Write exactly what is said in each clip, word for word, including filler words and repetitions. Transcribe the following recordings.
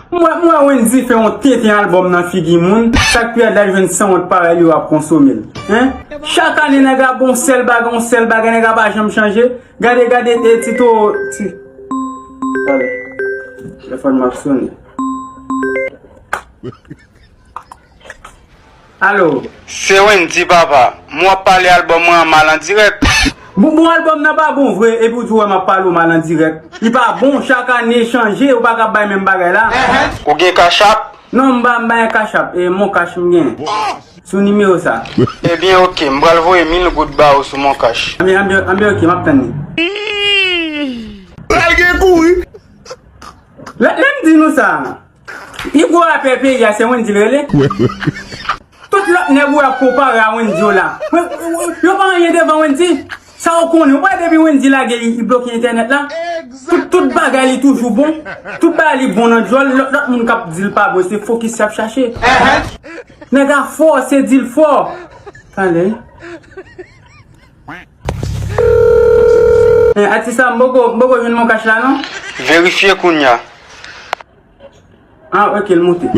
M wè, m wè Wendy fè yon tenten albòm nan figi moun. Sa k pi rèd la, l jwenn sanwont parèy li yo ap konsome l. Hein? Chak ane, nèg la ba w yon sèl bagay, yon sèl bagay, nèg la pa janm chanje. Gade, gade, e, ti to, ti. Talè. Telefòn m ap sonnen. Alo. Se Wendy, papa. M w ap pale albòm mwen an mal an dirèk. Bon, bon, albòm nan pa bon vre, epi w di w wè m ap pale w mal an dirèk. Li pa bon, chak ane chanje, ou pa ka bay menm bagay la. Ou gen Cash App? Non, m pa, m pa gen Cash App, e Mon Cash m gen. Sou nimewo sa. Ebyen, oke, m pral voye mil goud ba ou sou Mon Cash. Anben, anben, anben, oke, m ap tann li. Pral gen kouri. Lè, lè m di nou sa, pi gwo rapè peyi a, se Wendy l rele. Tout lòt nèg ou ap konpare a Wendy yo la, yo pa anyen devan Wendy. Sa w konnen, ou pa depi Wendy lage li, li bloke entènèt la. Tout, tout bagay li toujou bon. Tout bagay li bon nan djòl. Lòt, lòt moun k ap di l pa bon, se fokis y ap chache. Nèg a fò, se di l fò. Talè. Eh, atis la, m poko, m poko jwenn Mon Cash la, non? Verifye kounya. Ah, oke, l moute.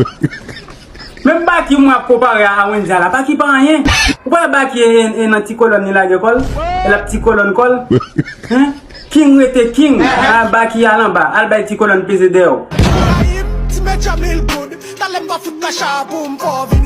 Menm Baky mwen ap konpare a Wendy a la, Baky pa anyen. Ou pa wè Baky e, e, e nan ti kolòn li lage kò l? E l ap ti kolòn kò l? Hein? King rete king. Ah, Baky al anba, al bay ti kolòn peze dèyè w. Ti mèt Jamil Goud, talè m va fout Cash App pou m fè w vini.